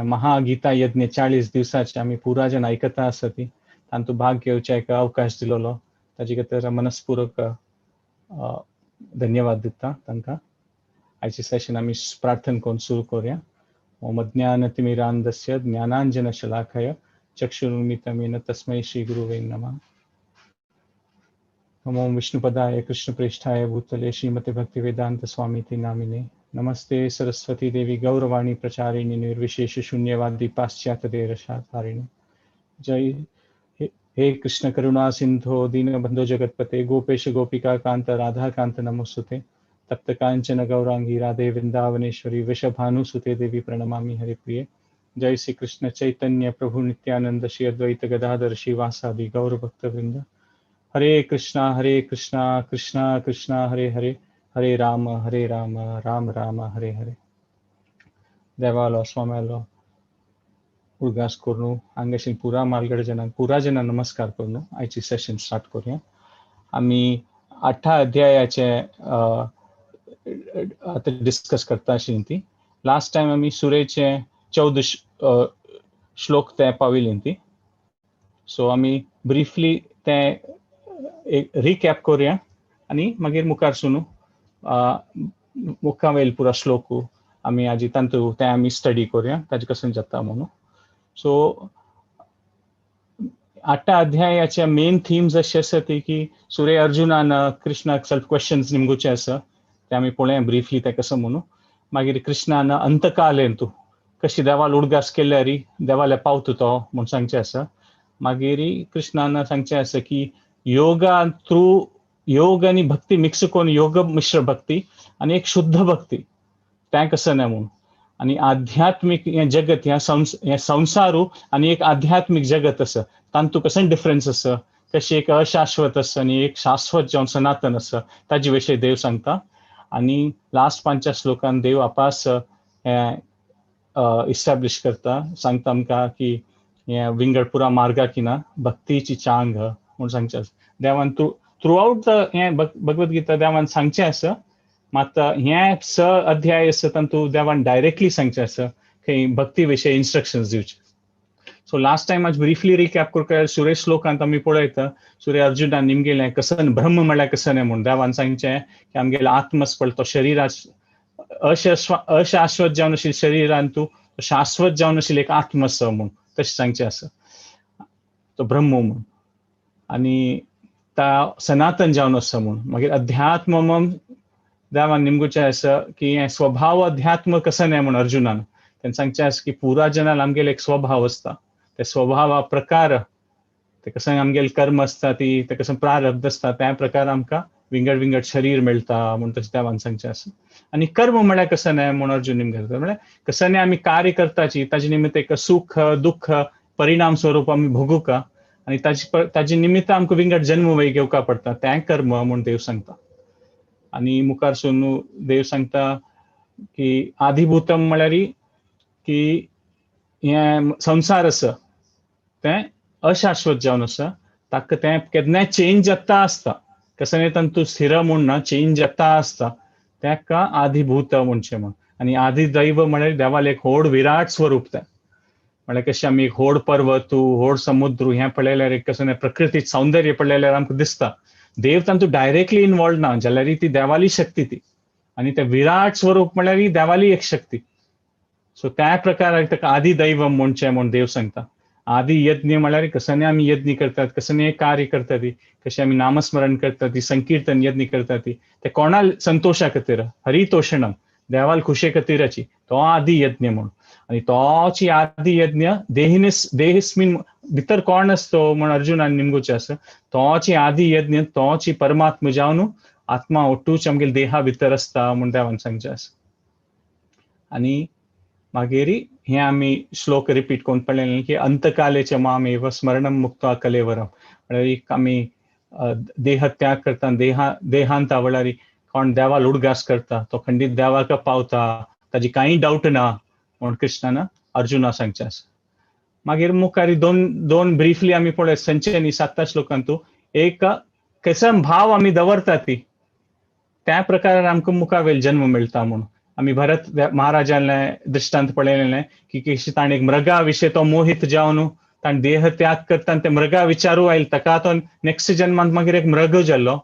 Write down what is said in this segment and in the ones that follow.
महागीता यज्ञ 40 दिवसाचे आमी पुरा जन आयकता आसा ती तांतू भाग घेवचे एक अवकाश दिलोलो ताजे खातीर मनस्पूर्वक धन्यवाद दिता तांकां. आयचे सेशन आमी प्रार्थना करून सुरू करूया. ओम अज्ञानतिमिरान्धस्य ज्ञानांजनशलाकय चक्षुरुन्मीलितं तस्मै श्री गुरुवे नमः. नमो विष्णुपदाय कृष्णप्रेष्ठाय भूतले श्रीमते भक्तिवेदांत स्वामीति नामिने. नमस्ते सरस्वती देवी गौरवाणी प्रचारिणी निर्विशेष शून्यवादी पाश्चात्य देशधारिणी. जय हे कृष्ण करुणा सिंधो दीनबंधो जगतपते गोपेश गोपिका कांत राधा कांत नमोस्तुते. तप्त कांचन गौरांगी राधे वृंदावनेश्वरी वृषभानुसुते देवी प्रणमामि हरिप्रिये. जय श्री कृष्ण चैतन्य प्रभु नित्यानंद श्री अद्वैत गदाधर श्रीवासादि गौर भक्तवृंद. हरे कृष्णा कृष्णा कृष्णा हरे हरे, हरे राम राम राम हरे हरे. देवालो स्वाम्यालो उडगास करून हांगाशीन पुरा मालगड जनांक पुरा जनां नमस्कार करून आयची सेशन स्टार्ट करूया. आमी 8 अध्यायाचे आतां डिस्कस करता आशिल्ली ती. लास्ट टायम आमी सुरेचे 14 श्लोक ते पाविल्ली ती. सो आमी ब्रिफली ते एक रिकॅप करूया आनी मागीर मुखार सुनू मुखावेल वयल पुरा श्लोक आमी आजी तांतू ते आमी स्टडी करूया ताजे कशें जाता म्हणून. सो 8 अध्यायाचे मेन थीम्स अशे आसा ती की सुरे अर्जुनान कृष्णाक सेल्फ क्वेश्चन्स निमगुचे आसा ते आमी पळोवया ब्रिफली ते कसं म्हणून. मागीर कृष्णान अंतकालेन तूं कशी देवाल उडगास केल्यार देवाले पावता तो म्हूण सांगचें आसा. मागीर कृष्णान सांगचें आसा की योगा थ्रू योग आनी भक्ती मिक्स करून योग मिश्र भक्ती आनी एक शुद्ध भक्ती तें कसं ना म्हूण. आनी आध्यात्मीक हें जगत हें संवसारू आनी एक आध्यात्मीक जगत आसा तांतू कसं डिफरन्स आसा, कशें एक अशाश्वत आसा आनी एक शाश्वत जावन सनातन आसा ताजे विशय देव सांगता. आनी लास्ट 5 श्लोकान देव आपास हें इस्टॅब्लिश करता, सांगता आमकां की हें विंगड पुरा मार्गा किना भक्तीची चांग म्हूण सांगचें आसा. देवान थ्रू आउट the हें भगवद गीता देवान सांगचें आसा. मात हें 6 अध्याय आसा तातूंत देवान डायरेक्टली सांगचें आसा खंय भक्ती विशय इन्स्ट्रक्शन्स दिवचे. सो लास्ट टायम आज ब्रिफली रिकॅप करता सुरेश श्लोकांत आमी पळयता सुरे अर्जुनान निमगेलें कसन ब्रह्म म्हळ्यार कसन म्हूण देवान सांगचें की आमगेलें आत्मस पळय तो शरिरा अशाश्वत जावन आशिल्लें शरिरान तूं शाश्वत जावन आशिल्लें एक आत्मस म्हूण तशें सांगचें आसा तो ब्रह्म म्हूण आनी ता सनातन जावन आसा म्हूण. मागीर अध्यात्म देवान निमगुचें आसा की हें स्वभाव अध्यात्म कसं न्हय म्हूण अर्जुनान तेणें सांगचें आसा की पुरा जनान आमगेले एक स्वभाव आसता ते स्वभावा प्रकार ते कसं आमगेले कर्म आसता ती ते कसं प्रारब्ध आसता त्या प्रकार आमकां विंगड विंगड शरीर मेळटा म्हूण तशें देवान सांगचें आसा. आनी कर्म म्हळ्यार कसं न्हय म्हूण अर्जुन निमगता म्हळ्यार कसं न्हय आमी कार्य करताची ताजे निमित्त एक सुख दुःख परिणाम स्वरूप आमी भोगुका आनी ताजे निमित्त आमकां विंगड जन्म वय घेवका पडटा तें कर्म म्हूण देव सांगता. आनी मुखार सून देव सांगता की आदिभूतम म्हळ्यार की हें संवसार आसा तें अशाश्वत जावन आसा ताका तें केन्नाय चेंज जाता आसता कसं न्हय तातूंत स्थिर म्हूण ना चेंज जाता आसता ताका आदिभूत म्हणचें म्हूण. आनी आदिदैव म्हळ्यार देवालें एक व्हड विराट स्वरूप तें म्हळ्यार कशें आमी एक व्हड पर्वत व्हड समुद्र हें पळयल्यार एक कसं प्रकृतीत सौंदर्य पळयल्यार आमकां दिसता देव तातूंत डायरेक्टली इनवॉल्व ना जाल्यार ती देवाली शक्ती ती आनी तें विराट स्वरूप म्हळ्यार ही देवाली एक शक्ती. सो त्या प्रकार ताका आदिदैव म्हणचें म्हूण देव सांगता. आदि यज्ञ म्हळ्यार कसं आमी यज्ञ करतात कसं कार्य करतात कशें आमी नामस्मरण करतात ती संकीर्तन यज्ञ करतात ते कोणा संतोशा खातीर हरितोषणम देवाल खुशे खातीराची तो आदि यज्ञ म्हूण. आनी तोची आदि यज्ञ देहिनिस देहिस्मीन भितर कोण आसतो म्हूण अर्जुनान निमगुचें आसा तोची आदि यज्ञ तोची परमात्मा जावन आत्मा ओट्टूच आमगेले देहा भितर आसता म्हूण देवान सांगचें आसा. आनी मागीर हें आमी श्लोक रिपीट करून पळयलें की अंतकालेचे मामेव स्मरणम मुक्त्वा कलेवरम म्हळ्यार एक आमी देहत्याग करता देहांता म्हळ्यार कोण देवाल उडगास करता तो खंडीत देवाक पावता ताजी कांय डावट ना म्हूण कृष्णान अर्जुना सांगचें आसा. मागीर मुखार दोन ब्रिफली आमी पळय संचेनी 7 श्लोकांतू एक कसम भाव आमी दवरता ती त्या प्रकारान आमकां मुखावेल जन्म मेळटा म्हूण. आमी भरत महाराजांले दृश्टांत पळयलें की कशी ताणें एक मृगा विशय तो मोहित जावन ताणें देह त्याग करता ते मृगा विचारू आयल ताका तो नेक्स्ट जन्मांत मागीर एक मृग जाल्लो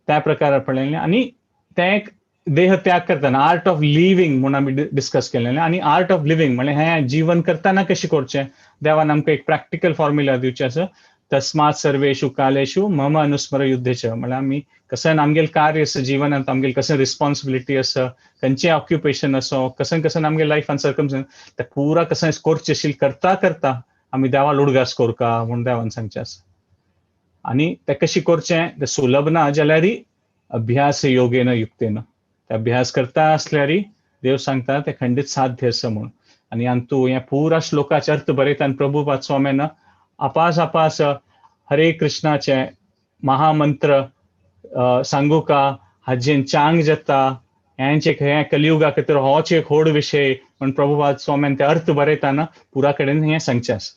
त्या प्रकार पळयलें. आनी तें एक देह त्याग करतना आर्ट ऑफ लिव्हिंग म्हूण आमी डिस्कस केलें. आनी आर्ट ऑफ लिव्हिंग म्हळ्यार हें जीवन करतना कशें करचें देवान आमकां एक प्रॅक्टिकल फॉर्म्युला दिवचें आसा. तस्मात् सर्वेषु कालेषु मम अनुस्मर युद्धे च, म्हळ्यार आमी कशें आमगेलें कार्य आसा जिवनांत, आमगेलें कशें रिस्पॉन्सिबिलिटी आसा, खंयचें ऑक्युपेशन आसा, कशें कशें आमगे लायफान सर्कमस्टन्स ते पुरा कशें करचें आशिल्लें करता करता आमी देवा उडगास करका म्हूण देवान सांगचें आसा. आनी तें कशें करचें तें सुलभ ना जाल्यार अभ्यास योगेन युक्तेन, ते अभ्यास करता आसल्यार देव सांगता तें खंडीत साध्य आसा म्हूण. आनी अंतू हें पुरा श्लोकाचे अर्थ बरयता आनी प्रभुपाद स्वाम्यान आपास आपास हरे कृष्णाचे महामंत्र सांगू का हाजेन चांग जाता हेंचे हें कलियुगा खातीर होच एक व्हड विशय म्हण प्रभुपाद स्वाम्यान ते अर्थ बरयतना पुरा कडेन हें सांगचें आसा.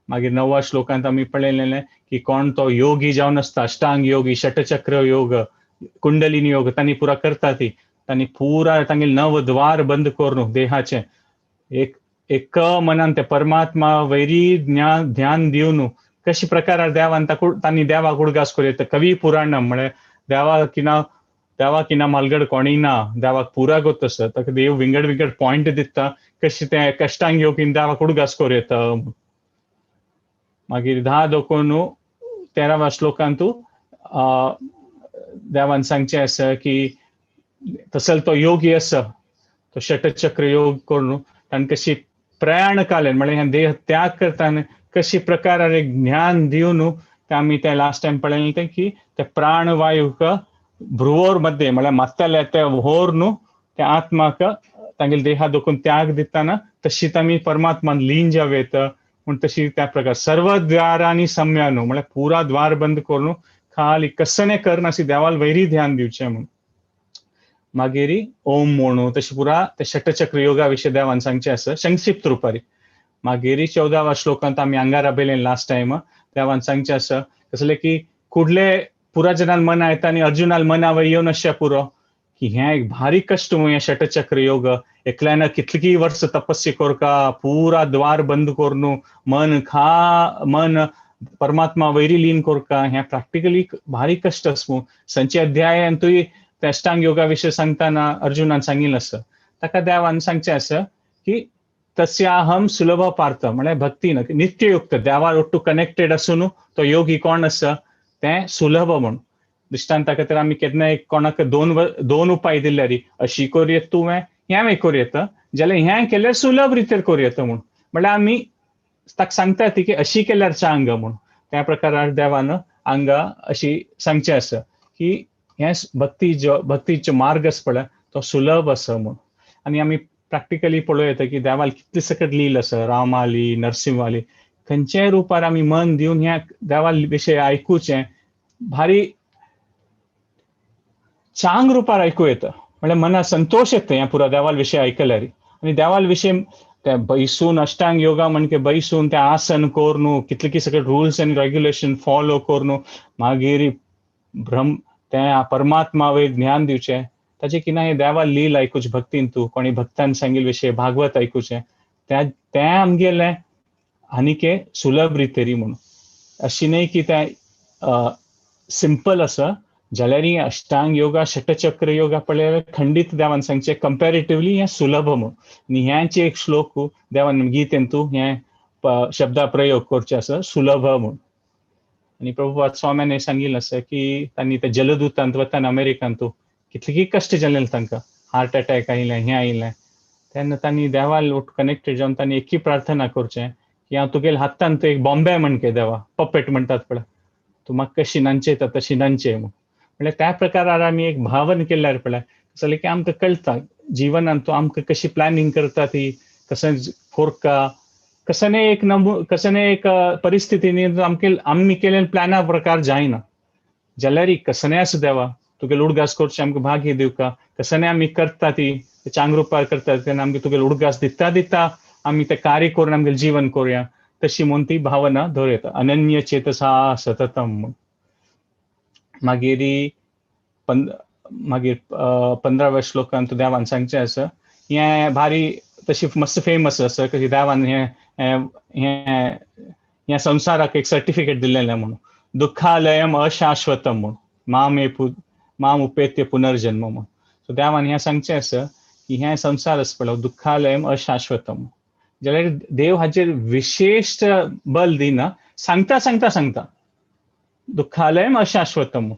मागीर णव्वा श्लोकांत आमी पळयलें की कोण तो योगी जावन आसता, अष्टांग योगी, षटचक्र योग, कुंडलिनी योग तांणी पुरा करता ती तांणी पुरा तांगेले नव द्वार बंद करून देहाचे एक एक मनान ते परमात्मा वैरी ज्ञान ध्यान दिवन कशे प्रकार देवान तांणी देवाक उडगास करूं येता. कवी पुराण म्हळ्यार देवा किना देवा किना मालगड कोणी ना, देवाक पुरा गोत आसा ताका देव विंगड विंगड पॉयंट दिता कशें तें कश्टांक योगीन देवाक उडगास करूं येता. मागीर 10 दोकोन 13व्या श्लोकांतू देवान सांगचें आसा की तसल तो योगी आसा तो षटचक्र योग करून ताणें कशी प्रयाण कालेन म्हळ्यार हें देह त्याग करतना कशी प्रकार एक ज्ञान दिवन तें आमी तें लास्ट टायम पळयलें तें की ते प्राणवायूक भ्रुवोर मध्ये म्हळ्यार मात्याल्या ते व्होर न्हू त्या आत्माक तांगेले देहा दोकून त्याग दितना तशीच आमी परमात्मान लीन जावं येता म्हूण तशी त्या प्रकार सर्व द्वारांनी सम्यानो म्हळ्यार पुरा द्वार बंद करून खाली कसने करनासी देवाल वैरी ध्यान दिवचें म्हूण. मागीर ओम म्हणू तशें पुरा ते षटचक्र योगा विशय देवान सांगचें आसा संक्षिप्त रुपारी. मागीर 14व्या श्लोकांत आमी आंगार आपयलें लास्ट टायम देवान सांगचें आसा कसलें की कुडले पुरा जनान मना येता आनी अर्जुनाल मना वयर येवन अशें पुरो की हें एक भारी कश्ट हें षटचक्र योग एकल्यान कितलीं वर्स तपस्या करका पुरा द्वार बंद करून मन खा मन परमात्मा वैरी लीन करका हें प्रॅक्टिकली भारी कश्ट आसा. संचे अध्यायांतूय ते अष्टांग योगा विशय सांगतना अर्जुनान सांगिल्लें आसा ताका देवान सांगचें आसा की तस्याहम सुलभ पार्थ म्हळ्यार भक्ती नित्ययुक्त देवा ಒಟ್ಟು कनेक्टेड आसून तो योगी कोण आसा तें सुलभ म्हूण. दृश्टांता खातीर आमी केन्नाय कोणाक दोन उपाय दिल्यार अशी करूं येता तुवें हें करूं येता जाल्यार हें केल्यार सुलभ रितीर करूं येता म्हूण, म्हळ्यार आमी ताका सांगता ती की अशी केल्यार चांग म्हूण. त्या प्रकारार देवान हांगा अशी सांगचें आसा की हें भक्ती जो भक्तीचो मार्ग आसा पळय तो सुलभ आसा म्हूण. आनी आमी प्रॅक्टिकली पळोवं येता की देवाल कितली सकट लील आसा, रामाली नरसिंहाली खंयच्याय रुपार आमी मन दिवन ह्या देवाल विशय आयकुचें भारी चांग रुपार आयकूं येता, म्हळ्यार मना संतोश येता ह्या पुरा देवाल विशय आयकल्यार. आनी देवाल विशय ते बैसून अष्टांग योगा म्हणके बैसून ते आसन करून कितले सगळे रुल्स आनी रेग्युलेशन फॉलो करून मागीर ब्रह्म ते परमात्मा वयर ज्ञान दिवचें ताचे की ना हे देवा लील आयकुचें भक्तीन तूं कोणी भक्तान सांगिल्ले विशय भागवत आयकुचें तें आमगेलें आनीक सुलभ रितेरी म्हणून. अशी न्हय की तें सिंपल आसा जाल्यार अष्टांग योगा षटचक्र योगा पळयल्यार खंडीत देवान सांगचें कंपेरेटिवली हें सुलभ म्हणून. आनी ह्याचे एक श्लोक देवान गीतेंतू हें शब्दा प्रयोग करचे आसा सुलभ म्हणून. आनी प्रभुपाद स्वाम्यान सांगिल्लें आसा की तांणी ते जलदूतांत वतना अमेरिकांतू कितले कश्ट जाले तांकां, हार्ट अटॅक आयलें हें आयलें, तेन्ना तांणी देवाल कनेक्टेड जावन तांणी एकही प्रार्थना करचें की हांव तुगेले हातान तूं एक बॉम्बे म्हणके देवा पपेट म्हणटात पळय तूं म्हाका कशी नांचयता तशी नांचय म्हूण. म्हळ्यार त्या प्रकारार आमी एक भावन केल्यार पळय जाल्यार की आमकां कळटा जिवनान तूं आमकां कशी प्लॅनिंग करता ती कशें कोरका कसने एक कसने एक परिस्थितीनी आमके आमी केल्ले प्लॅना प्रकार जायना जाल्यार कसने आसूं देवा तुगेले उडगास करचें आमकां भाग्य दिवका कसने आमी करता ती चांग रुपार करता तेन्ना आमकां तुगेले उडगास दिता दिता आमी तें कार्य करून आमगेलें जीवन करुया तशी म्हूण ती भावना दवरता अनन्य चेतसा सततम म्हूण. मागीर मागीर 15व्या श्लोकांत देवान सांगचें आसा. हें भारी तशी मस्त फेमस आसा की देवान हें हें ह्या संवसाराक एक सर्टिफिकेट दिल्लें म्हणून, दुःखालयम अशाश्वतम म्हूण, माम उपेत्य पुनर्जन्म म्हूण. सो देवान हें सांगचें आसा की हें संवसार आसा पळय दुःखालयम अशाश्वतम, जाल्यार देव हाचेर विशेश बल दिना, सांगता सांगता सांगता दुःखालयम अशाश्वतम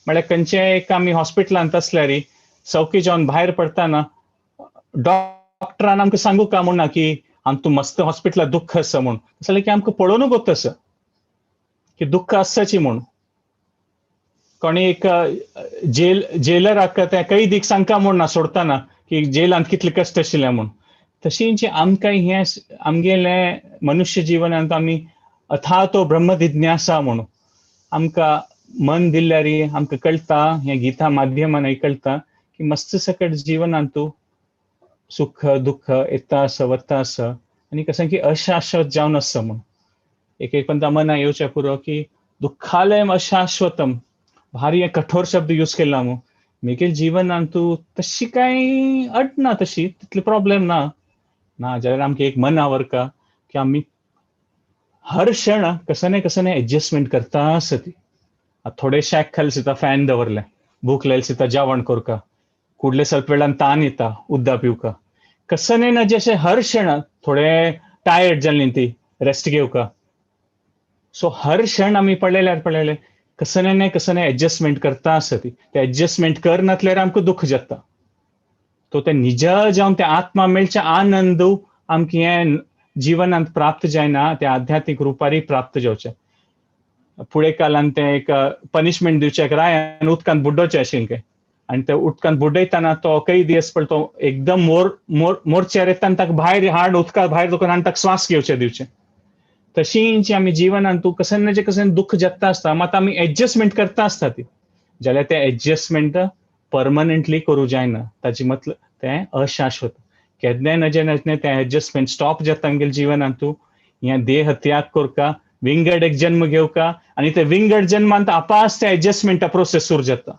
म्हळ्यार खंयचें एक आमी हॉस्पिटलांत आसल्यार सवकी जावन भायर पडटाना डॉक्टरान आमकां सांगू का म्हूण ना की आमकां मस्त हॉस्पिटलांत दुःख आसा म्हूण, जाल्यार की आमकां पळोवनूच गोत आसा की दुःख आसाची म्हूण. कोणी एक जेलराक त्या कैदीक सांगका म्हूण ना सोडताना की जेलांत कितले कश्ट आशिल्ले म्हूण. तशींच आमकां हें आमगेलें मनुष्य जिवनांत आमी अथातो ब्रह्म जिज्ञासा म्हणून आमकां मन दिल्यार आमकां कळटा, हें गीता माध्यमान कळटा की मस्त सकट जिवनांत सुख दुःख येता आसा वता आसा आनी कशें की अशाश्वत जावन आसा म्हूण. एक एक पंता मना येवचें पुरो की दुःखालयम अशाश्वतम, भारी हे कठोर शब्द यूज केला मू. मेगेल जिवनांत तशी कांय अट ना, तशी तितली प्रॉब्लेम ना ना जाल्यार आमकां एक मना वरका की आमी हर क्षण कसं कसं एडजस्टमेंट करता आसा ती. थोडे शॅक खाली सुद्दां फॅन दवरलें, भूक लागली सुद्दां जेवण करका, कुडले ಸ್ವಲ್ಪ वेळान तान येता उद्दा पिवका, कसं ना जशें हर क्षण थोडे टायर्ड जाल्ली ती रेस्ट घेवका. सो हर क्षण आमी पळयल्यार पळयलें कसं ना कसं एडजस्टमेंट करता आसा ती. ते एडजस्टमेंट कर नासल्यार आमकां दुःख जाता. तो ते निज जावन ते आत्मा मेळचे आनंद आमकां हें जिवनांत प्राप्त जायना, ते आध्यात्मीक रुपारी प्राप्त जावचें. फुडें कालान तें एक पनिशमेंट दिवचें रायान उदकांत बुड्डोचें आशिल्लें आनी ते उदकांत बुड्डयतना तो कैदी आसा पळय तो एकदम मोर मोर मोर्चेर येता आनी ताका भायर हाड उदका भायर दुकान आनी ताका श्वास घेवचे दिवचें. तशींच आमी जिवनांत कशें ना कशें दुःख जाता आसता, मात आमी एडजस्टमेंट करता आसता ती, जाल्यार तें एडजस्टमेंट परमनंटली करूं जायना. ताची मतलब तें अशाश्वत, केन्नाय नजे नजे तें एडजस्टमेंट स्टॉप जाता आमगेल्या जिवनांत. हें देह त्याग करका, विंगड एक जन्म घेवका आनी ते विंगड जन्मांत आपास ते एडजस्टमेंटा प्रोसेस सुरू जाता.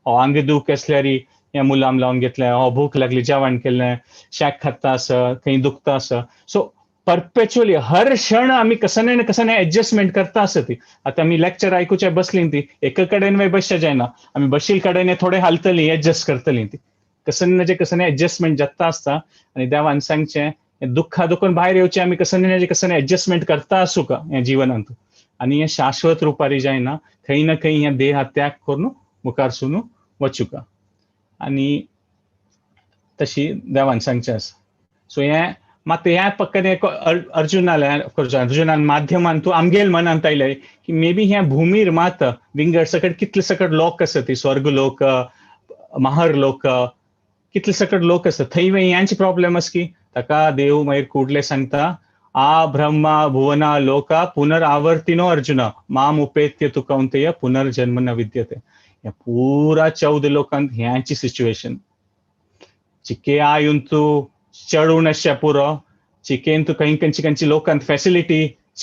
हो आंग दूख आसल्यार हें मुलाम लावन घेतलें, हो भूक लागली जेवण केलें, शाक खाता आसा, खंय दुखता आसा. सो परपेच्युअली हर क्षण आमी कसं ना कसं एडजस्टमेंट करता आसा ती. आतां आमी लेक्चर आयकुचे बसली ती एका कडेन बसचे जायना, आमी बशील कडेन थोडे हालतली एडजस्ट करतली ती, कसं ना कसं एडजस्टमेंट जाता आसता. आनी देवान सांगचें दुःखा दुखून भायर येवचें आमी कसं ना कसं एडजस्टमेंट करता आसूं का हें जिवनांत, आनी हें शाश्वत रुपारी जायना, खंय ना खंय हें देह त्याग करून मुखार सून वचुका. आनी तशी देवान सांगचें आसा. सो हें मात ह्या पक्कने अर्जुनाले अर्जुनान माध्यमान तूं आमगेल मनांत आयलें की मे बी ह्या भुमीर मात विंगड सकट कितले सकट लोक आसा ती, स्वर्ग लोक, माहर लोक, कितले सकट लोक आसा थंय ह्यांची प्रॉब्लेम आसा की ताका देव मागीर कुडले सांगता, आ ब्रह्मा भुवना लोका पुनरावर्तिनो अर्जुना माम उपेत्य तु कौंतेय पुनर्जन्म न विद्यते. ह्या पुरा 14 लोकांत ह्यांची सिच्युएशन चिके आयून तूं चड आसच्या पुरो, चिकेन तूं खंय खंयची खंयची लोकांत फॅसिलिटी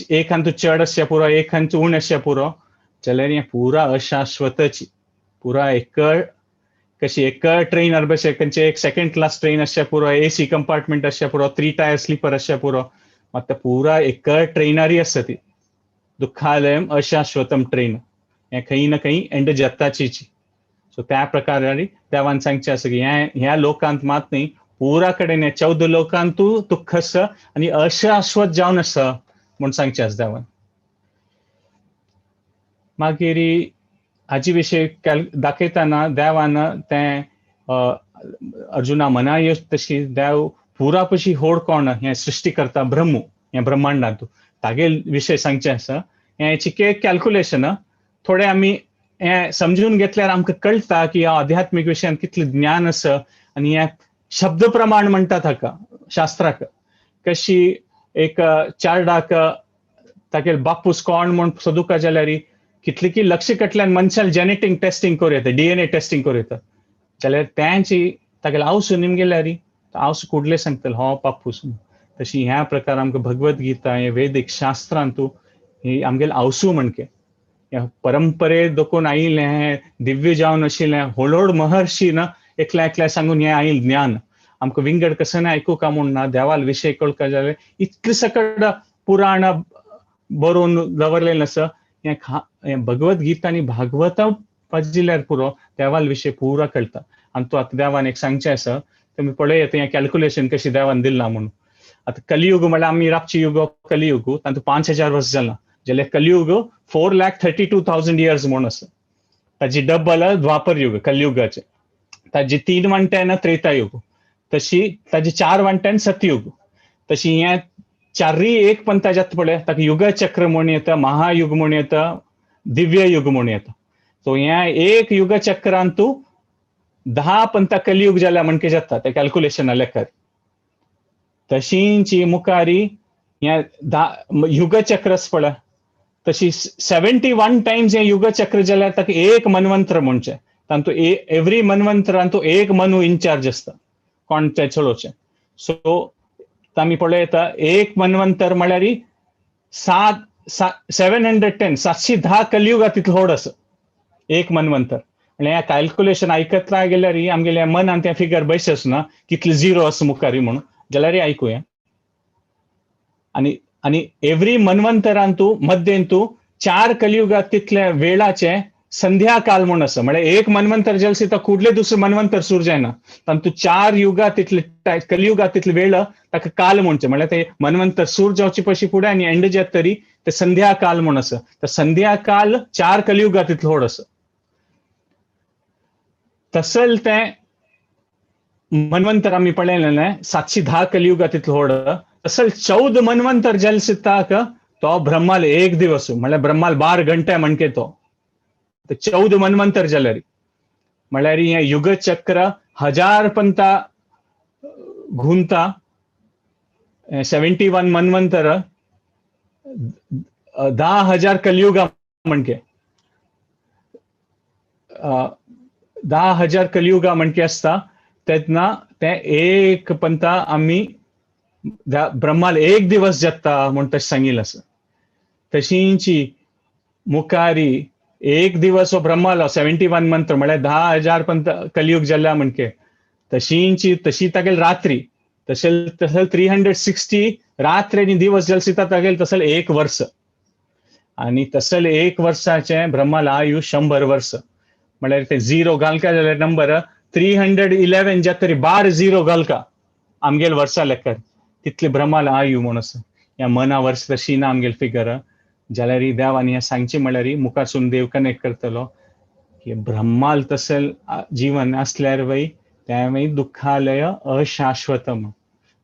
एक हान तूं चड आसच्या पुरो, एक हान तूं उण आसच्या पुरो, जाल्यार हें पुरा अशाश्वतची पुरा एक कशी एक ट्रेनार बशे खंयचे एक सेकंड क्लास ट्रेन आसच्या पुरो, एसी कंपार्टमेंट आसच्या पुरो, 3 टायर स्लीपर आसच्या पुरो, मात पुरा एक ट्रेनारी आसता ती दुःखालयम अशाश्वतम ट्रेन, हें खंय ना खंय एंड जाताचीची. सो त्या प्रकारे देवान सांगचें आसा की ह्या लोकांत मात न्ही, पुरा कडेन 14 लोकांत दुःख आसा आनी अशाश्वत जावन आसा म्हूण सांगचें आसा देवान. मागीर हाजी विशय दाखयतना देवान तें अर्जुना मना तशी देव पुरा पशी होड कोण हें सृश्टी करता ब्रह्म, हें ब्रह्मांडांत तागेल विशय सांगचें आसा. हें चिके कॅल्कुलेशन थोडे आमी हें समजून घेतल्यार आमकां कळटा की ह्या आध्यात्मीक विशयांत कितलें ज्ञान आसा. आनी हें शब्द प्रमाण म्हणटा हाका शास्त्राक, कशी एक चारडाक तागेल बापूस कोण म्हूण सोदुका जाल्यार कितली की लक्ष कटल्यान मनशान जेनेटीक टेस्टिंग करूं येता, डीएनए टेस्टिंग करूं येता, जाल्यार त्यांची तागेल आवसू निमगेल्यार आवसू कुडले सांगतले हो बापूस. तशी ह्या प्रकार आमकां भगवत गीता हे वेदीक शास्त्रांतू ही आमगेल आवसू म्हणके ह्या परंपरे दोकून आयिल्लें हें दिव्य जावन आशिल्लें व्हड व्हड महर्षी ना एकल्या एकल्या सांगून हें आयिल्लें ज्ञान आमकां विंगड कसं ना आयकूंक म्हूण ना देवाल विशय कळका जाल्यार इतलें सकड पुराण बरोवन दवरलेलें आसा. हें भगवत गीता आनी भागवता वाचिल्यार पुरो देवाल विशय पुरा कळटा. आनी तो आतां देवान एक सांगचें आसा, तुमी पळयात हें कॅल्कुलेशन कशी देवान दिलां म्हणून. आतां कलियुग म्हळ्यार आमी राबची युग कलियुग तातूंत 5000 वर्स जालां, जाल्यार कलियुग 4,32,000 इयर्स म्हूण आसा. ताजी डबल द्वापर युग कलियुगाचें, ताजी 3 वांट्यान त्रेतायुग, तशी ताजी 4 वांट्यान सतयुग, तशी हें चारय एक पंथा जाता पळय ताका युगचक्र म्हूण येता, महायुग म्हूण येता, दिव्य युग म्हूण येता. सो हें एक युगचक्रांतू 10 पंथा कलियुग जाल्या म्हणके जाता ते कॅल्कुलेशना लेखार. तशींची मुखारी हें 10 युगचक्र पळय तशी 71 टायम्स हें युगचक्र जाल्यार ताका एक मनवंत्र म्हणचें, तातूंत एवरी मनवंतरांतू एक मनु इन्चार्ज आसता कोण तें चलोवचें. सो आमी पळयता एक मनवंतर म्हळ्यार 710 710 कलियुगा तितलो व्हड आसा एक मनवंतर. म्हळ्यार हें कॅल्कुलेशन आयकतला गेल्यार आमगेल्या मनान तें फिगर बैसच ना कितले झिरो आसा मुखार म्हणून, जाल्यार आयकुया. आनी आनी एवरी मनवंतरांतू मध्यंतू 4 कलियुगा तितल्या वेळाचे संध्या काल म्हूण आसा. म्हळ्यार एक मनवंतर जाल्यार सुद्दां कुडले दुसरे मनवंतर सुरू जायना, तातूंत 4 युगा तितले कलियुगा तितले वेळ ताका काल म्हणचें. म्हळ्यार ते मनवंतर सूर जावचे पयलीं फुडें आनी एंड जाता तरी ते संध्या काल म्हूण आसा. तर संध्या काल 4 कलियुगा तितलो व्हड आसा. तसल तें मनवंतर आमी पळयलें 710 कलियुगा तितलो व्हड, तसल 14 मनवंतर जाले सुद्दां तो ब्रह्माल एक दिवस, म्हळ्यार ब्रह्माल 12 घंटे म्हणके तो 14 मनवंतर जाल्यार म्हळ्यार हें युगचक्र 1000 पंता घुंता 71 मनवंतर 10,000 कलियुगा म्हणके 10,000 कलियुगा म्हणके आसता. तेन्ना तें एक पंता आमी ब्रह्माल एक दिवस जाता म्हूण तशें सांगिल्लें आसा. तशींची मुखारी एक दिवस हो ब्रह्मालो 71 मंत्र म्हळ्यार 10,000 पंत कलियुग जाल्या म्हणके, तशींची तशी तागेल रात्री तशें तशें 360 रात्री आनी दिवस जाल्यार सुद्दां तागेल तसल 1 वर्स, आनी तसल 1 वर्साचें ब्रह्माल आयु 100 वर्स, म्हळ्यार ते 0 घालका जाल्यार नंबर 311 जाता तरी 12 झिरो घालका आमगेल वर्सा लेखार तितले ब्रह्माल आयु म्हूण आसा. ह्या मना वर्स तशी ना आमगेल फिगर, जाल्यार देवान हें सांगचें म्हळ्यार मुखारसून देव कनेक्ट करतलो की ब्रह्माल तसल जीवन आसल्यार वय तें मागीर दुःखालय अशाश्वतम,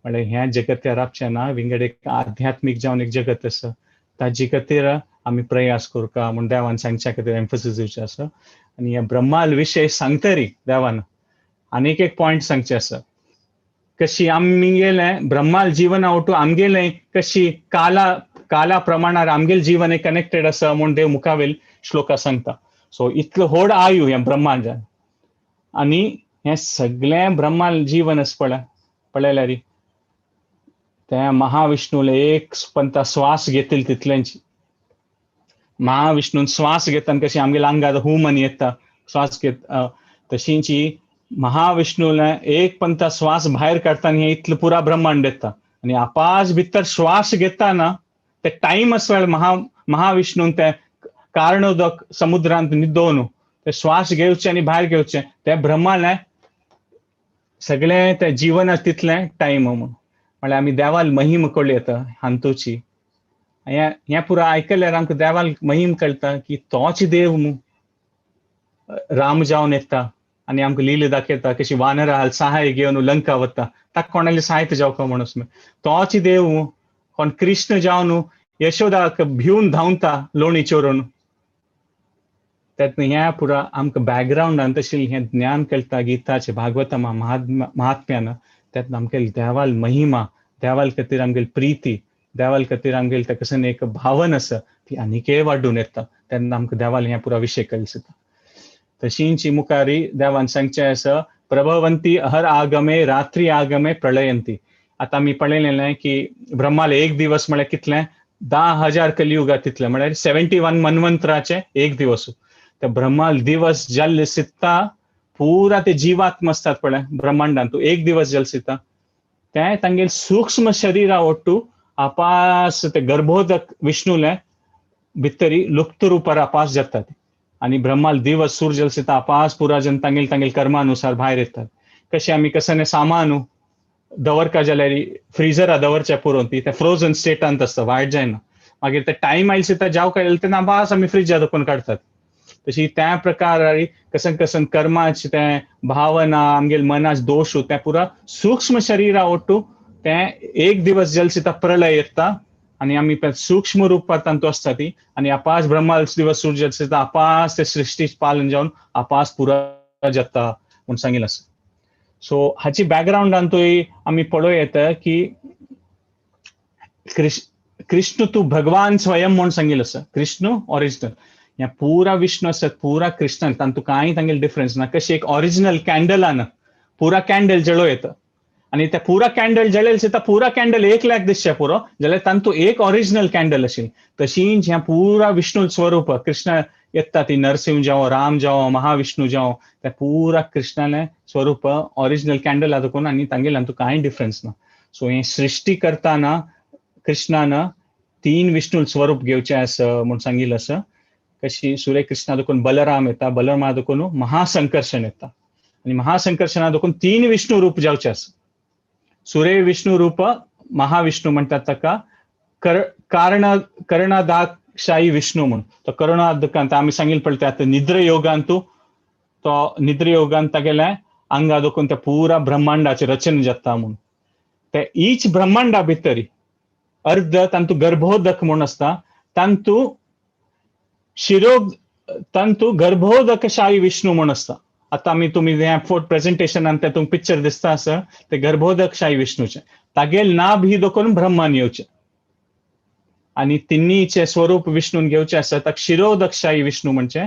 म्हळ्यार ह्या जगत्या राबचें ना, विंगड एक आध्यात्मीक जावन एक जगत आसा ताजे खातीर आमी प्रयास करुंका म्हूण देवान सांगच्या खातीर एम्फसिस दिवचें आसा. आनी ह्या ब्रह्माल विशय सांगतरी देवान आनीक एक पॉयंट सांगचें आसा, कशी आमगेलें ब्रह्माल जीवना वटू आमगेलें कशी काला काला प्रमाणार आमगेल जीवन कनेक्टेड आसा म्हूण देव मुखावेल श्लोका सांगता. सो इतलो व्हड आयु हें ब्रह्मांड आनी हें सगळें ब्रह्मांड जीवन आसा पळय पळयल्यार त्या महाविष्णूले एक पंता श्वास घेतील तितल्यांची महाविष्णून श्वास घेतना कशी आमगेल्या आंगात हुमन येता श्वास घेत तशींची महाविष्णूला एक पंता श्वास भायर काडटाना हें इतलें पुरा ब्रह्मांड येता आनी आपास भितर श्वास घेताना ते टायम आसल्यार महाविष्णून ते कारणोदक समुद्रांत न्हिदोवन ते श्वास घेवचे आनी भायर घेवचे ते ब्रह्माले सगळें ते जीवन तितलें टायम म्हणून म्हळ्यार आमी देवाल महिम कळ्ळी येता हांतूची. हें पुरा आयकल्यार आमकां देवाल महिम कळटा की तोच देव मू राम जावन येता आनी आमकां लीला दाखयता कशी वानरा हाल सहाय घेवन लंका वता ताका कोणाले सहायता जावका म्हणून तोच देव मू कोण कृष्ण जावन यशोदाक भिवन धांवता लोणी चोरून. तेन्ना हें पुरा आमकां बॅकग्रावंडान तशें हें ज्ञान कळटा गीताचें भागवतमा महात्म्यान. तेन्ना आमगेली देवाल महिमा देवाल खातीर आमगेली प्रिती देवाल खातीर आमगेली ताका कशें एक भावन आसा ती आनीकय वाडून येता. तेन्ना आमकां देवाल हें पुरा विशय कळटा. तशींची मुखारी देवान सांगचें आसा प्रभवंती हर आगमे रात्री आगमे प्रळयंती. आतां आमी पळयलें की ब्रह्माले एक दिवस म्हळ्यार कितलें 10,000 कलियुगा तितले म्हळ्यार 71 मन्वंतराचे एक दिवस. त्या ब्रह्माल दिवस जल सित्ता पुरा ते जीवात्म असतात पळय ब्रह्मांडान तूं एक दिवस जल सित्ता ते तांगेल सूक्ष्म शरीरा ओट्टू आपास ते गर्भोदक विष्णूले भितरी लुप्त रुपार आपास जातात आनी ब्रह्माल दिवस सूर जल सित्ता आपास पुरा जन तांगेल तांगेल कर्मानुसार भायर येतात. कशें आमी कसने सामान दवरका जाल्यार फ्रिजरा दवरच्या पुरोवन ती ते फ्रोजन स्टेटांत आसता, वायट जायना. मागीर ते टायम आयले सित्ता जाव काय तेन्ना आपास आमी फ्रिजा दवरून काडटात. तशी त्या प्रकार कसन कसन कर्माचे ते भावना आमगेल मनाच दोश ते पुरा सूक्ष्म शरीरा ओट्टू ते एक दिवस जल सित्ता प्रलय येता आनी आमी सूक्ष्म रूपात तांतू आसता ती आनी आपास ब्रह्मा दिवस सूर्य जल सित्ता आपास ते सृष्टी पालन जावन आपास पुरा जाता म्हूण सांगिल्लें आसा. सो हाची बॅकग्रावंडांतूय आमी पळोवं येता की कृष्ण तूं भगवान स्वयं म्हूण सांगिल्लें आसा. कृष्ण ओरिजिनल ह्या पुरा विष्णु आसत पुरा कृष्ण तांतू कांय तांगेले डिफरन्स ना. कशी एक ओरिजिनल कॅन्डलान पुरा कॅन्डल जळो येता आनी त्या पुरा कॅन्डल जळेल सिता पुरा कॅन्डल एक लाख दिसचे पुरो जाल्यार तांतू एक ओरिजिनल कॅन्डल आशिल्ली. तशीच ह्या पुरा विष्णू स्वरूप कृष्ण येता ती नरसिंह जावं राम जावं महाविष्णू जावं त्या पुरा कृष्णाले स्वरूप ओरिजिनल कॅन्डल दाखोवन आनी तांगेले तांतू कांय डिफरन्स ना. सो हे सृष्टी करताना कृष्णान 3 विष्णू स्वरूप घेवचें आसा म्हूण सांगिल्लें आसा. कशी सूर्य कृष्णा देखून बलराम येता, बलरामा देखून महासंकर्षण येता आनी महासंकर्षणा देखून 3 विष्णू रूप जावचे आसा. सूर्य विष्णू रूप महाविष्णू म्हणटात ताका, कर्णदाक्षाई विष्णू म्हूण तो करुणादकांत आमी सांगिल्लें पळय आतां निद्रयोगांतू तो निद्रयोगांत तागेल्या आंगा देखून त्या पुरा ब्रह्मांडाचें रचना जाता म्हूण. ते ईच ब्रह्मांडा भितरी अर्ध तांतू गर्भोदक म्हूण आसता, तांतू शिरो तांतू गर्भोदकशाही विष्णू म्हूण आसता. आतां आमी तुमी हें फोट प्रेजेंटेशनान तें तुमकां पिक्चर दिसता आसा ते गर्भोदकशाही विष्णूचें तागेल नाभ ही देखून ब्रह्मान येवचें आनी तिन्नीचे स्वरूप विष्णून घेवचें आसा. ताका शिरोदकशाही विष्णू म्हणचे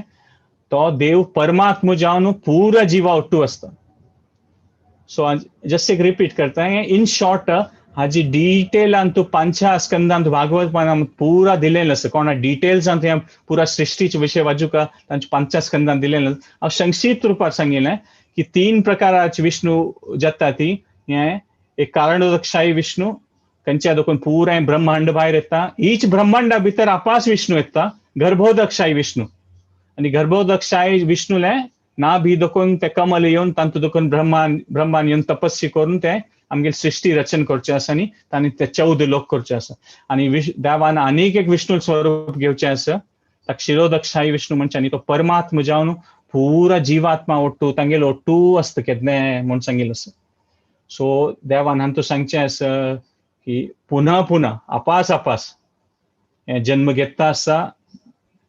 तो देव परमात्मा जावन पुरा जिवा ओट्टू आसता. सो जस्ट एक रिपीट करता इन शॉर्ट हाजी डिटेलान तूं पांचा स्कंदांत भागवत पुरा दिलेलें आसा. कोणा डिटेल्सांत ह्या पुरा सृष्टीचे विशय वाजुका तांच्या पांचा स्कंदांत दिलेलें. हांव संक्षिप्त रुपार सांगिल्लें की 3 प्रकाराचे विष्णू जाता ती हें एक कारणोदकशाही विष्णू खंयच्या देखून पुराय ब्रह्मांड भायर येता, ईच ब्रह्मांडा भितर आपास विष्णू येता गर्भोदकशाही विष्णू आनी गर्भोदकशाही विष्णूले ना भी देखून ते कमल येवन तांतू देखून ब्रह्मान येवन तपस्या करून ते आमगेली सृष्टी रचन करचें आसा आनी तांणी ते 14 लोक करचे आसा. आनी देवान आनीक एक विष्णू स्वरूप घेवचें आसा ताका शिरोदकशाही विष्णू म्हणचे आनी तो परमात्मा जावन पुरा जिवात्मा ओट्टू तांगेलो ओट्टू आसता केन्नाय म्हूण सांगिल्लें आसा. सो देवान हांतू सांगचें आसा की पुन्हा पुन्हा आपास आपास हें जन्म घेता आसा,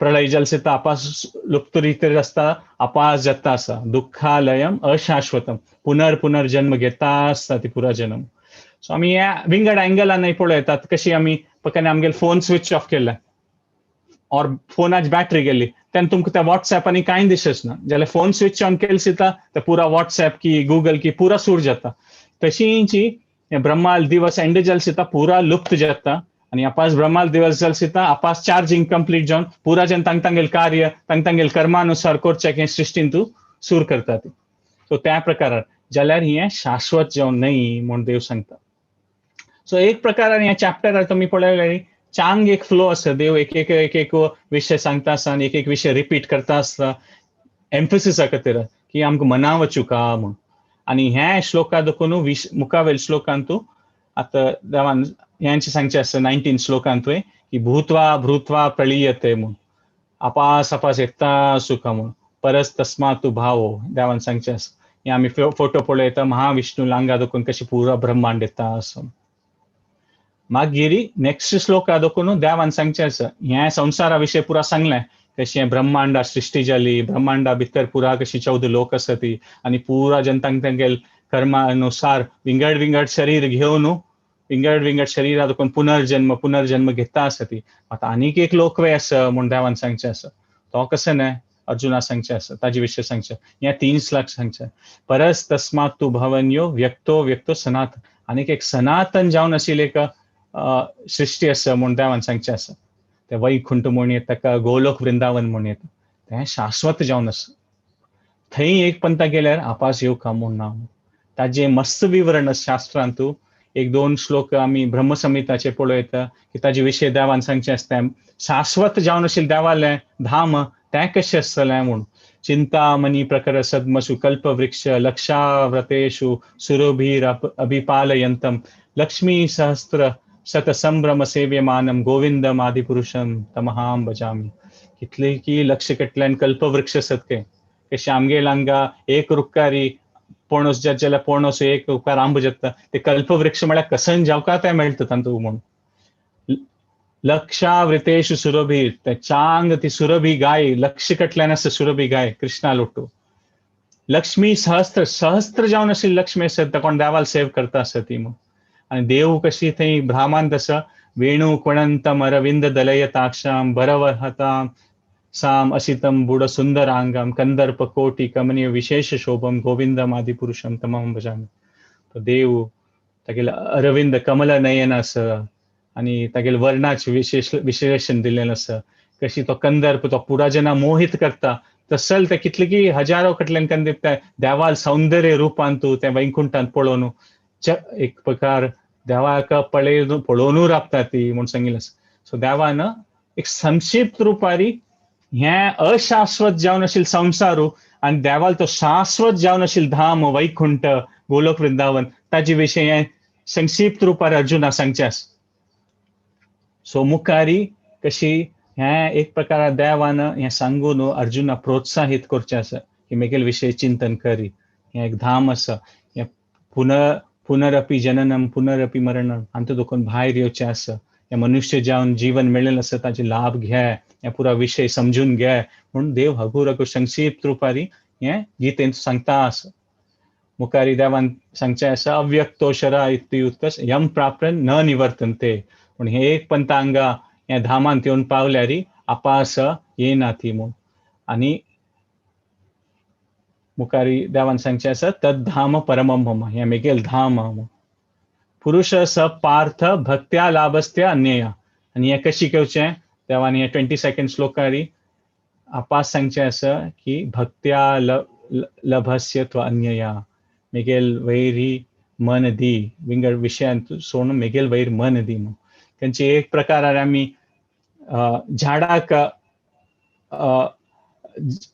प्रलय जल सिता आपास लुप्त रितीर आसता, आपास जाता आसा, दुःखालयम अशाश्वतम पुनर्पुनर्जन्म घेता आसता ती पुरा जन्म. सो आमी ह्या विंगड एंगलानय पळयतात कशी आमी पकाने आमगेले फोन स्विच ऑफ केले ऑर फोनाची बॅटरी गेली तेन्ना तुमकां त्या वॉट्सएप आनी कांय दिसच ना. जाल्यार फोन स्विच ऑन केले सिता ते पुरा वॉट्सएप की गुगल की पुरा सूर जाता. तशींची ब्रह्माल दिवस एंड जाल सिता पुरा लुप्त जाता आनी आपास ब्रह्माल दिवस जाल सिता आपास चार्जिंग कंप्लीट जावन पुरा जन तांग तांगेल कार्य तांग तांगेल कर्मानुसार करचें हें सृश्टीन तूं सूर करता ती. सो त्या प्रकारार जाल्यार हें शाश्वत जावन न्हय म्हूण देव सांगता. सो एक प्रकारान ह्या चॅप्टरार तुमी पळयल्यार चांग एक फ्लो आसा, देव एक एक एक एक विशय सांगता आसता आनी एक एक विशय रिपीट करता आसता एम्फसिसा खातीर की आमकां मना वचुका म्हूण. आनी ह्या श्लोका देखून मुखावेल श्लोकांतू आतां देवान ह्यांचे सांगचें आसा 19 श्लोकांतूय की भूत्वा भूत्वा प्रळीयते म्हूण आपास आपास येता सुखा म्हूण परस तस्मातू भावो देवान सांगचें आसा. हे आमी फोटो पळयता महाविष्णू लांगा देखून कशी पुरा ब्रह्मांड येता असो. मागीर नेक्स्ट श्लोका देखून देवान सांगचें आसा ह्या संवसारा विशय पुरा सांगलें कशें ब्रह्मांडा सृश्टी जाली, ब्रह्मांडा भितर पुरा कशी 14 लोक आसा ती आनी पुरा जनतांक तांगेल कर्मानुसार विंगड विंगड शरीर घेवन विंगड विंगड शरीरा देखून पुनर्जन्म पुनर्जन्म घेता आसा ती. आतां आनीक एक लोकवे आसा म्हूण देवान सांगचें आसा. तो कशें न्हय अर्जुना सांगचें आसा ताजे विशय सांगचें ह्या 3 श्लोक सांगचें परस तस्मात तूं भवन्यो व्यक्तो व्यक्तो सनातन. आनीक एक सनातन जावन आशिल्लें एक सृश्टी आसा म्हूण देवान सांगचें आसा. तें वैकुंठ म्हूण येता ताका, गोलोक वृंदावन म्हूण येता, तें शाश्वत जावन आसा. थंय एक पंथा गेल्यार आपास येवका म्हूण ना. ताजें मस्त विवरण शास्त्रांतू एक दोन श्लोक आमी ब्रह्मसंहिताचे पळयता की ताजे विशय देवान सांगचें आसता. शाश्वत जावन आशिल्लें देवालें धाम तें कशें आसतलें म्हूण. चिंतामणी प्रकर सद्मसु कल्पवृक्ष लक्षाव्रतेषु सुरभीर अभिपालयंतम लक्ष्मी सहस्र शत संभ्रम सेव्यमानम गोविंदम आदिपुरुषम तमहां भजामि. कितले की लक्ष कटल्यान कल्पवृक्ष आसत ते कशें आमगेल हांगा एक रुखारी पणस जात जाल्यार पणस एक रुखार आंबो जाता, ते कल्पवृक्ष म्हळ्यार कसन जावका तें मेळटा तांतू म्हूण. लक्षावृतेषु सुरभी, ते चांग ती सुरभी गाय लक्ष कटल्यान आसा सुरभी गाय कृष्णा लोटू. लक्ष्मी सहस्त्र सहस्त्र जावन आशिल्ली लक्ष्मी आसत कोण देवाल सेव करता आसत ती म्हूण. आनी देव कशी थंय ब्राह्मण आसा वेणू क्वणंतम अरविंद दलयताक्षाम भरवहताम साम असितम बुड सुंदरांगम कंदर्प कोटी कमनीय विशेष शोभम गोविंदम आदिपुरुषम तमम भजामि. तो देव तागेले अरविंद कमल नयन आसा आनी तागेले वर्णाचे विशेष विशेषण दिल्लें आसा. कशी तो कंदर्प तो पुरा जना मोहित करता तसल ते कितले की हजारो कडल्यान कंदीप ते देवाल सौंदर्य रुपान तूं ते वैकुंठांत पळोवन एक प्रकार देवाक पळय पळोवनू राबता ती म्हूण सांगिल्लें आसा. सो देवान एक संक्षिप्त रुपारी हें अशाश्वत जावन आशिल्लें संवसारू आनी देवाल तो शाश्वत जावन आशिल्लें धाम वैकुंठ गोलोक वृंदावन ताजे विशय हें संक्षिप्त रुपार अर्जुना सांगचें आसा. सो मुखारी कशी हें एक प्रकार देवान हें सांगून अर्जुना प्रोत्साहीत करचें आसा की मेगेले विशय चिंतन करी. हें एक धाम आसा, हें पुनरपी जननम पुनरपी मरणम हातूंत देखून भायर येवचें आसा. हें मनुष्य जावन जीवन मेळिल्लें आसा ताजे लाभ घे, हें पुरा विशय समजून घे म्हूण देव हगूर हगूर संक्षिप्त रुपारी हें गीतेंत सांगता आसा. मुखारी देवान सांगचें आसा अव्यक्तोशरा इत्युक्तस यम प्राप्त न निवर्तन्ते. पूण हे एक पंथ हांगा ह्या धामांत येवन पावल्यारी आपास येना ती म्हूण. आनी मुखारी देवान सांगचें आसा तद्धाम परमम मम, हें मेगेल धाम म्हूण. पुरुष स पार्थ भक्त्या लाभस्त्या अन्यया. आनी हें कशी घेवचें देवान हे 22 श्लोकारी आपास सांगचें आसा की भक्त्या लभस्य त्व अन्यया. मेगेल वैरी मन दी विंगड विशयांत सोडून मेगेल वैर मन दी म्हूण. तांची एक प्रकार आमी झाडाक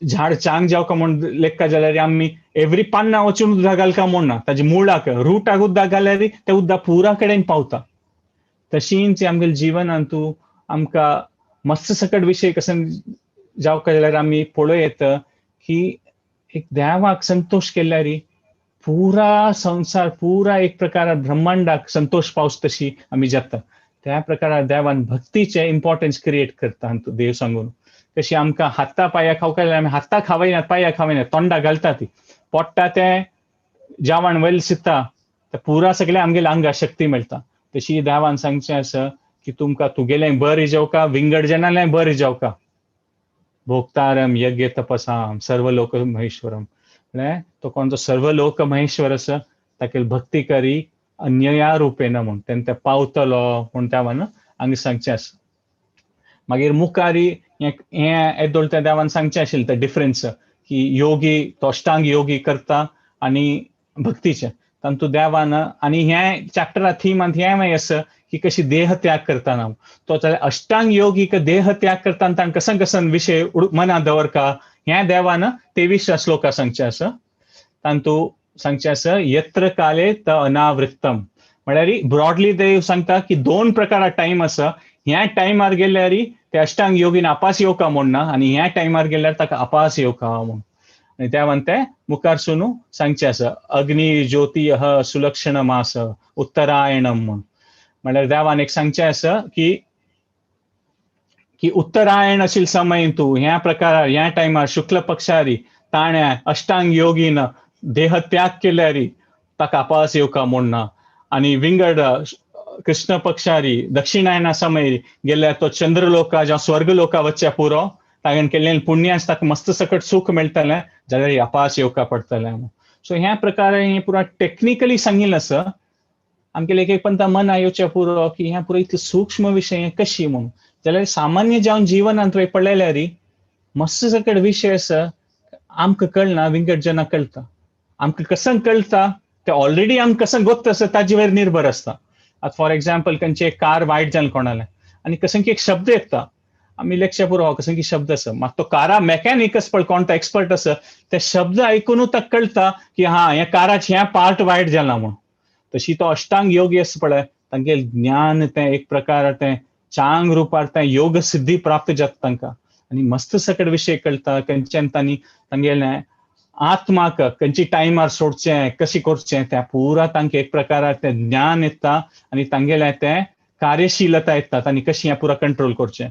झाड चांग जावका म्हूण लेखा जाल्यार आमी एवरी पान्ना वचून उदक घालका म्हूण ना, ताजे मुळाक रुटाक उदक घाल्यार तें उदक पुरा कडेन पावता. तशींच आमगेले जिवनांतू आमकां मस्त सकट विशय कसन जावका जाल्यार आमी पळोवं येता की एक देवाक संतोश केल्यार पुरा संवसार पुरा एक प्रकार ब्रह्मांडाक संतोश पावस तशी आमी जाता. त्या प्रकारार देवान भक्तीचें इम्पॉर्टन्स क्रिएट करता देव सांगून. कशी आमकां हाता पांया खावका जाल्यार आमी हाता खावयनात पांया खावयनात तोंडा घालता ती पोट्टा तें जेवण वयल शिता ते पुरा सगळें आमगेले आंगा शक्ती मेळटा. तशी देवान सांगचें आसा की तुमकां तुगेलें बरें जेवका विंगड जनालें बरें जेवका. भोक्तारम यज्ञ तपसाम सर्व लोक महेश्वरम म्हळ्यार तो कोण तो सर्व लोक महेश्वर आसा ताका भक्ती करी अन्यया रुपेन म्हूण तेन्ना ते पावतलो म्हूण देवान हांगा सांगचें आसा. मागीर मुखारी हें येदोळ त्या देवान सांगचें आशिल्लें ते डिफरन्स की योगी तो अष्टांग योगी करता आनी भक्तीचें तातूंत देवान. आनी हें चॅप्टरा थीमांत हें मागीर आसा की कशी देह त्याग करतना तो जाल्यार अष्टांग योगी देह त्याग करतना ताणें कसन कसन विशय मनांत दवरका हें देवान 23व्या श्लोका सांगचें आसा. तातूंत सांगचें आसा यत्र काले त अनावृत्तम म्हळ्यार ब्रॉडली देव सांगता की दोन प्रकार टायम आसा. ह्या टायमार गेल्यार ते अष्टांग योगीन आपास येवका म्हूण ना आनी ह्या टायमार गेल्यार ताका आपास येवका म्हूण. आनी देवान तें मुखार सुनू सांगचें आसा अग्नी ज्योती ह सुलक्षण मास उत्तरायणम म्हूण. म्हळ्यार देवान एक सांगचें आसा की की उत्तरायण आशिल्ले समय तूं ह्या प्रकारार ह्या टायमार शुक्ल पक्षारी ताणें अष्टांग योगीन देह त्याग केल्यार ताका आपास येवका म्हूण ना. आनी विंगड कृष्ण पक्षारी दक्षिणायना समय गेल्यार तो चंद्रलोका जावं स्वर्गलोका वचच्या पुरो ताणें केल्लें पुण्यास ताका मस्त सकट सूख मेळटलें जाल्यार अपास येवका पडटलें. सो ह्या प्रकारे हें पुरा टॅक्निकली सांगिल्लें आसा. आमगेले एक एक पंता मना येवचें पुरो की हें पुरो इतलें सूक्ष्म विशय हें कशी म्हणून. जाल्यार सामान्य जावन जिवनांत वय पळयल्यार मस्त सकट विशय आसा, आमकां कळना, विंगड जनाक कळटा. आमकां कसं कळटा ते ऑलरेडी आमकां कसं गोत्त आसा ताजे वयर निर्भर आसता. आतां फॉर एग्जाम्पल खंयचें एक कार वायट जालें कोणालें आनी कसं की एक शब्द येता, आमी लेखचे पुरो हो कसं की शब्द आसा, मात तो कारा मेकॅनीक आसा पळय, कोण तो एक्सपर्ट आसा, ते शब्द आयकुनूच ताका कळटा की हा ह्या काराचें हें पार्ट वायट जालां म्हूण. तशी तो अष्टांग योगी आसा पळय, तांगेलें ज्ञान तें एक प्रकार तें चांग रुपार तें योग सिद्धी प्राप्त जाता तांकां आनी मस्त सकट विशय कळटा. खंयच्यान तांणी तांगेलें आत्माक खंयची टायमार सोडचें, कशें करचें, तें पुरा तांकां एक प्रकारार तें ज्ञान येता आनी तांगेलें तें कार्यशीलता येता, तांणी कशें हें पुरा कंट्रोल करचें.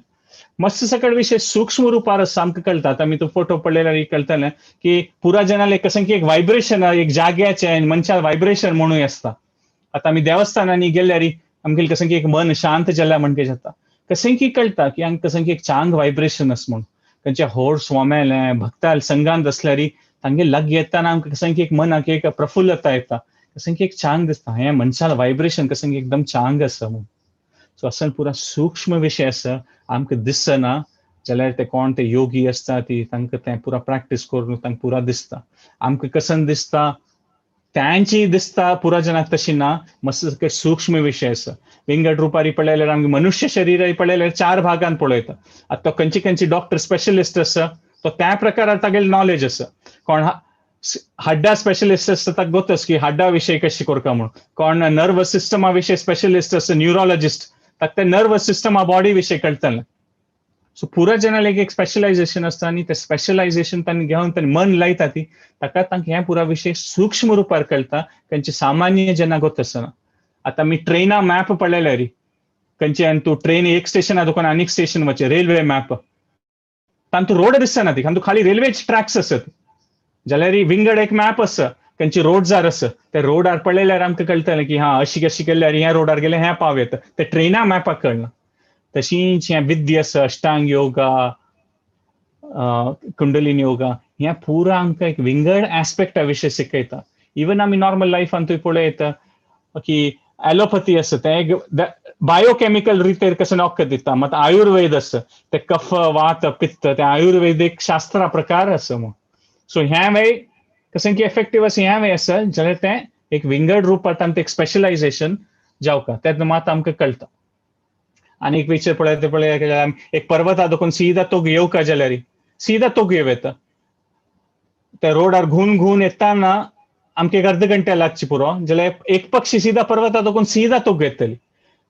मस्त सकट विशय सूक्ष्म रुपार आसा आमकां कळटा. आतां आमी तो फोटो पळयल्यार कळटलें की पुरा जनाले कसं की एक व्हायब्रेशन एक जाग्याचें मनशाक व्हायब्रेशन म्हणून आसता. आतां आमी देवस्थानांनी गेल्यार आमगेलें कसं की एक मन शांत जाल्यार म्हणके जाता, कसं की कळटा की हांगा कसं की एक चांग व्हायब्रेशन आसा म्हूण. खंयच्या होड स्वाम्यालें भक्ताल संघांत आसल्यार तांगे लग येताना आमकां कसं की एक मनाक एक प्रफुल्लता येता, कसं की एक चांग दिसता, हें मनशाल व्हायब्रेशन कसं की एकदम चांग आसा म्हूण. सो असो पुरा सूक्ष्म विशय आसा, आमकां दिसना जाल्यार ते कोण ते योगी आसता ती तांकां तें पुरा प्रॅक्टीस करून तांकां पुरा दिसता. आमकां कसं दिसता त्यांची दिसता पुरा जनाक तशी ना, मस्त सूक्ष्म विशय आसा. विंगड रुपारी पळयल्यार आमगे मनुष्य शरीर पळयल्यार चार भागान पळयता. आतां तो खंयचे खंयचे डॉक्टर स्पेशलिस्ट आसा तो त्या प्रकारार तागेले नॉलेज आसा. कोण हाड्डा स्पेशलिस्ट आसता ताका गोतस की हाड्डा विशय कशी करता म्हूण, कोण नर्वस सिस्टमा विशय स्पेशलिस्ट आसा न्युरोलॉजिस्ट ताका ते नर्वस सिस्टमा बॉडी विशय कळटलें. सो पुरा जनाल एक स्पेशलायझेशन आसता आनी ते स्पेशलायझेशन तांणी घेवन तांणी मन लायता ती ताका तांकां हें पुरा विशय सूक्ष्म रुपार कळटा, खंयचे सामान्य जना गोत आसना. आतां आमी ट्रेना मॅप पळयल्यार खंयचे तूं ट्रेन एक स्टेशना दुकान आनीक स्टेशन वचें रेल्वे मॅप तांतू रोड दिसना ती, तांतू खाली रेल्वेचे ट्रॅक्स आसत. जाल्यार विंगड एक मॅप आसा खंयची रोड्सार आसा, ते रोडार पळयल्यार आमकां कळटलें की हा अशी कशी केल्यार ह्या रोडार गेले ह्या पाव येता, ते ट्रेना मॅपाक कळना. तशीच हें विद्या आसा अष्टांग योगा, कुंडलिनी योगा, हें पुरा आमकां एक विंगड एस्पेक्टा विशय शिकयता. इवन आमी नॉर्मल लायफांतूय पळयता की एलोपथी आसा तें एक बायोकेमिकल रितेर कसं वखद दिता, मात आयुर्वेद आसा ते कफ वात पित्त ते आयुर्वेदीक शास्त्रा प्रकार आसा म्हूण. सो ह्या वे कसं की एफेक्टीव आसा ह्या वे आसा जाल्यार तें एक विंगड रुपांत आमकां एक स्पेशलायझेशन जावका तेन्ना मात आमकां कळटा. आनी एक विचार पळयता पळय एक पर्वता दोकून सीधा तोग येवका जाल्यार सीधा तोग येव येता, त्या रोडार घुवन घुवन येताना आमकां एक अर्द घंटे लागची पुरो, जाल्यार एक पक्षी सीधा पर्वता दोकून सीधा तोग येतली.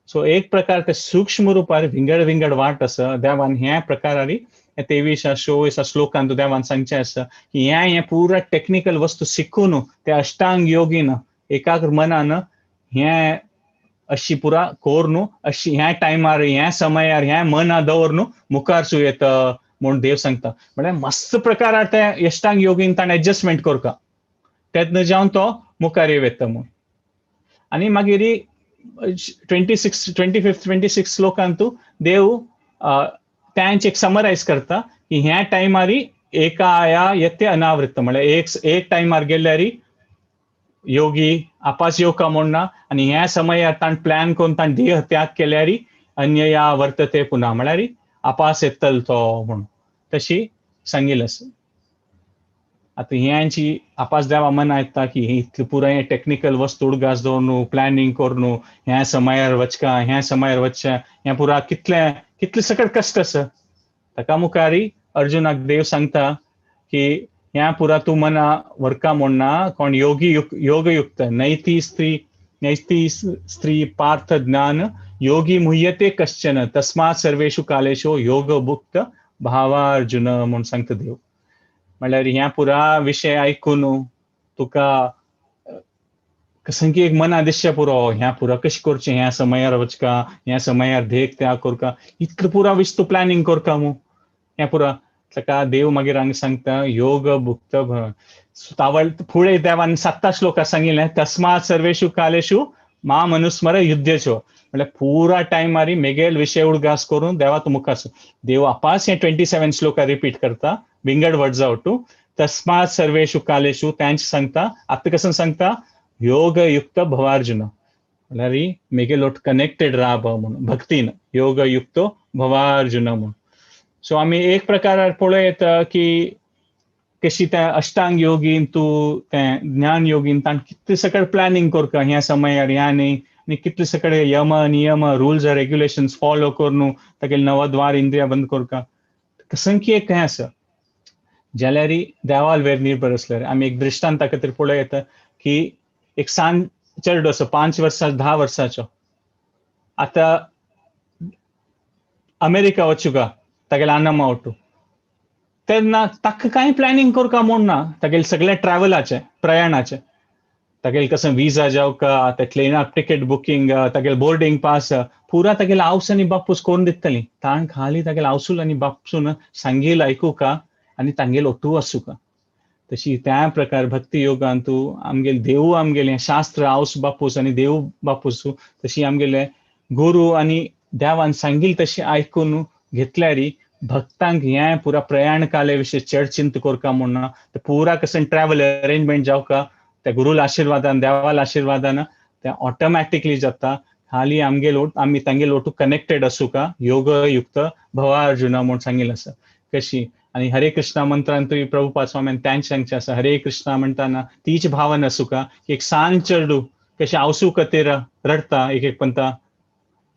सो एक प्रकार ते सूक्ष्म रुपार विंगड विंगड वाट आसा. देवान ह्या प्रकारारी 23 24 श्लोकांत देवान सांगचें आसा की ह्या हें पुरा टेक्निकल वस्तू शिकून ते अष्टांग योगीन एकाग्र मनान हें अशी पुरा कोरनू अशी ह्या टायमार ह्या समयार ह्या मना दवरनू मुखार सू येता म्हूण देव सांगता. म्हळ्यार मस्त प्रकारार ते अष्टांग योगीन ताणें एडजस्टमेंट करका तेन्ना जावन तो मुखार येव येता म्हूण. आनी मागीर 26 25 26 श्लोकांतू देव त्यांचे एक समरायज करता की ह्या टायमारी एकाया येते अनावृत्त, म्हळ्यार एक टायमार गेल्यार योगी आपास येवका म्हूण ना, आनी ह्या समयार ताण प्लॅन करून ताण देह त्याग केल्यार अन्यया वर्तते पुन्हा, म्हळ्यार आपास येतल तो म्हूण तशी सांगिल्लें आसा. आतां ह्यांची आपास देवा मना येता की इतलें पुराय टेक्निकल वस्तू उडगास दवरनू प्लॅनिंग करून ह्या समयार वचका ह्या समयार वचचें हें पुरा कितलें कितलें सकट कश्ट आसा. ताका मुखारी अर्जुनाक देव सांगता की ह्या पुरा तूं मना व्हरका म्हूण ना, कोण योगी योगयुक्त नैती स्त्री नैती स्त्री पार्थ ज्ञान योगी मुह्यते कश्चन तस्मात् सर्वेषु कालेषु योगभुक्त भावार्जुन म्हूण सांगता देव. म्हणल्यार ह्या पुरा विशय आयकून तुका कसं की एक मना दिसचें पुरो ह्या पुरा कशें करचें, ह्या समयार वचका ह्या समयार देख त्याग करका इतलें पुरा विश तूं प्लॅनिंग करका मू ह्या पुरा. ताका देव मागीर हांगा सांगता योग भुक्त तावळ फुडें देवान 7 श्लोकां सांगिल्लें तस्मात् सर्वेषु कालेषु माम अनुस्मर युद्धेचो, म्हळ्यार पुरा टायमारी मेगेल विशय उडगास करून देवा तूं मुखार देव आपास हे 27 श्लोका रिपीट करता विंगड वर्ड्सा वटू तस्मात् सर्वेषु कालेषु त्यांचे सांगता. आतां कसं सांगता योगयुक्त भवार्जुन. म्हणल्यार मेगे लोट कनेक्टेड राब म्हणून भक्तीन योग युक्तो भवार्जुन म्हणून. सो आमी एक प्रकार पळयत की कशी त्या अष्टांग योगीन तूं तें ज्ञान योगीन ताण कितले सगळें प्लॅनिंग करता ह्या समयार ह्या न्ही, आनी कितले सगळे यम नियम रुल्स रेग्युलेशन्स फॉलो करून तागेले नवद्वार इंद्रिया बंद करता. कसंकी एक हें आसा जाल्यार देवाल वेर निर्भर आसल्यार आमी एक दृश्टांता खातीर पळयता की एक सान चेडो आसा 5 वर्सां 10 वर्सांचो, आतां अमेरिका वचुका तागेले आनम आवटू तेन्ना ताका कांय प्लॅनिंग करका म्हूण ना, तागेले सगळे ट्रॅवलाचें प्रयाणाचें तागेले कसं विजा जावका, ते प्लेना टिकेट बुकींग, तागेले बोर्डिंग पास पुरा तागेले आवस आनी बापूस करून दितली. ताण खाली तागेले आवसूल आनी बापसून सांगील आयकुका आनी तांगेल ओटू आसूका. तशी त्या प्रकार भक्ती योगान तूं आमगेले देव आमगेले शास्त्र आवस बापूस आनी देव बापूस तशी आमगेले गुरू आनी देवान सांगील तशी आयकून घेतल्यार भक्तांक हें पुरा प्रयाण काले विशय चड चिंत करका म्हूण ना, ते पुरा कसं ट्रॅवल अरेंजमेंट जावका त्या गुरूला आशिर्वादान देवाला आशिर्वादान ते ऑटोमॅटिकली जाता. खाली आमगे लोट आमी तांगे लोटू कनेक्टेड आसूका योग युक्त भवार्जुना म्हूण सांगिल्लें आसा कशी. आनी हरे कृष्णा मंत्रांतूय प्रभुपाद स्वामीन त्यांच सांगचें आसा, हरे कृष्णा म्हणटाना तीच भावना आसूका की एक सान चेडूं कशें आवसू खातीर रडटा एक एक पंता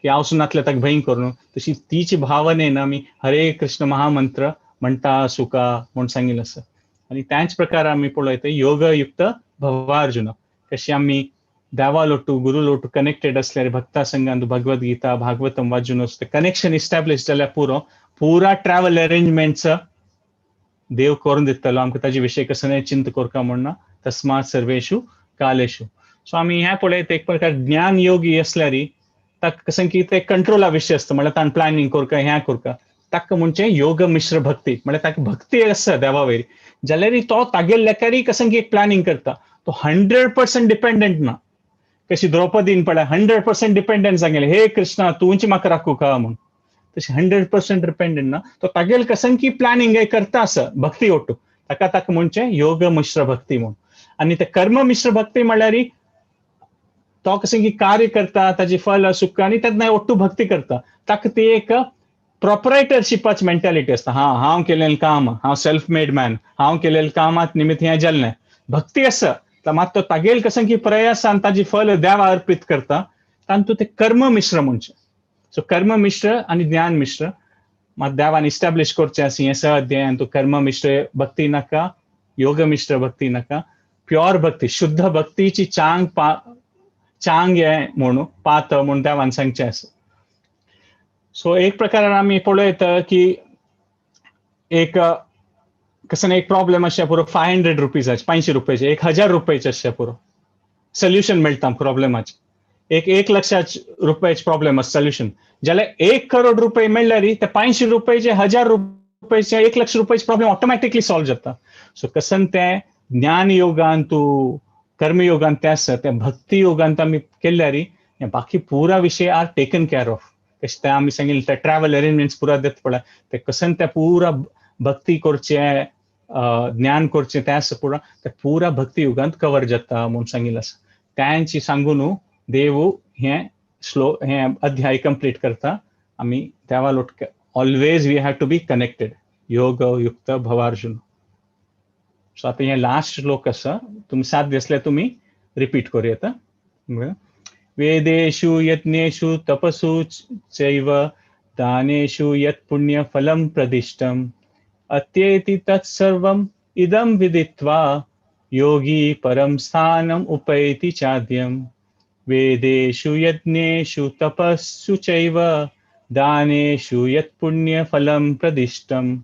की आवसू नातले ताका भंय करून, तशी तीच भावनेन आमी हरे कृष्ण महामंत्र म्हणटा आसूका म्हूण सांगिल्लें आसा. आनी त्याच प्रकार आमी पळयता योगयुक्त भवार्जुन कशी आमी देवा लोटू गुरू लोटू कनेक्टेड आसल्यार भक्ता संघान भगवद गीता भागवतम वाजून कनेक्शन इस्टॅब्लिश जाल्यार पुरो पुरा ट्रॅवल अरेंजमेंट्स देव करून दितलो आमकां, ताजे विशय कसं चिंत करका म्हूण ना. तस्मात सर्वेषु कालेषु. सो आमी हें पळयता एक प्रकार ज्ञान योगी आसल्यार ताका कसं की ते कंट्रोला विशय आसता, म्हणल्यार ताण प्लॅनिंग करका हें करका, ताका म्हणजे योग मिश्र भक्ती म्हणल्यार ताका भक्ती आसा देवा वयर जाल्यार तो तागेले लेखारी कसं की एक प्लॅनिंग करता, तो 100% डिपेंडंट ना. कशी द्रौपदीन पळय 100% डिपेंडंट सांगेले हे कृष्णा तूंच म्हाका राखूका म्हूण, तशी 100% डिपेंडंट ना, तो तागेले कसं की प्लॅनिंग करता आसा भक्ती ओटू, ताका ताका म्हणजे योग मिश्र भक्ती म्हूण. आनी ते कर्म मिश्र भक्ती म्हणल्यार तो कसं की कार्य करता ताजी फल सुख आनी तेन्ना ओट्टू भक्ती करता, ताका ती एक प्रोपरायटरशिपाची मेंटॅलिटी आसता. हां हांव केलेलें काम, हांव सेल्फ मेड मॅन, हांव केलेलें कामात निमित्त हें जाल्लें भक्ती आसा, मात तो तागेल कसं की प्रयासान ताजी फल देवा अर्पित करता, तातूंत ते कर्म मिश्र म्हणचें. सो कर्म मिश्र आनी ज्ञान मिश्र मात देवान इस्टॅब्लिश करचें आसा हें सध्यान तूं कर्म मिश्र भक्ती नाका, योग मिश्र भक्ती नाका, प्योर भक्ती शुद्ध भक्तीची चांग चांग हें म्हणून पात म्हूण देवान सांगचें आसा. सो एक प्रकारान आमी पळयता की एक कसं एक प्रॉब्लेम आसता पुरो 500 रुपीजाचे 500 रुपयाचे 1000 रुपयाचे आसता पुरो सोल्युशन मेळटा प्रॉब्लेमाचें. एक 1 लक्षाचे रुपयाचे प्रॉब्लेम आसा सोल्युशन, जाल्यार 1 करोड रुपये मेळ्ळ्यार ते 500 रुपयाचे 1000 रुपयाचे 1 लक्ष रुपयाचे प्रॉब्लेम ऑटोमॅटिकली सॉल्व जाता. सो कसन तें ज्ञान योगान तूं कर्मयोगान तें आसा तें भक्ती योगान आमी केल्यार बाकी पुरा विशय are taken care of. कशें तें आमी सांगिल्लें ते ट्रॅवल अरेंजमेंट्स पुरा दिता पळय ते कसन तें पुरा भक्ती करचें ज्ञान करचें तें आसा पुरा ते पुरा भक्ती युगांत कवर जाता म्हूण सांगिल्लें आसा. तांची सांगून देव हें श्लो हें अध्याय कंप्लीट करता. आमी देवा लोट always we have to be connected योग युक्त भवार्जुन. सो आतां हें लास्ट श्लोक आसा, तुमी साध्य आसल्यार तुमी रिपीट करूं येता. वेदेषु यज्ञेषु तपसु चैव दानेषु यत् पुण्यफलं प्रदिष्टम् अत्येति तत्सर्वम् इदं विदित्वा योगी परं स्थानम् उपैति चाद्यम्. वेदेषु यज्ञेषु तपस्सु चैव दानेषु यत् पुण्यफलं प्रदिष्टम्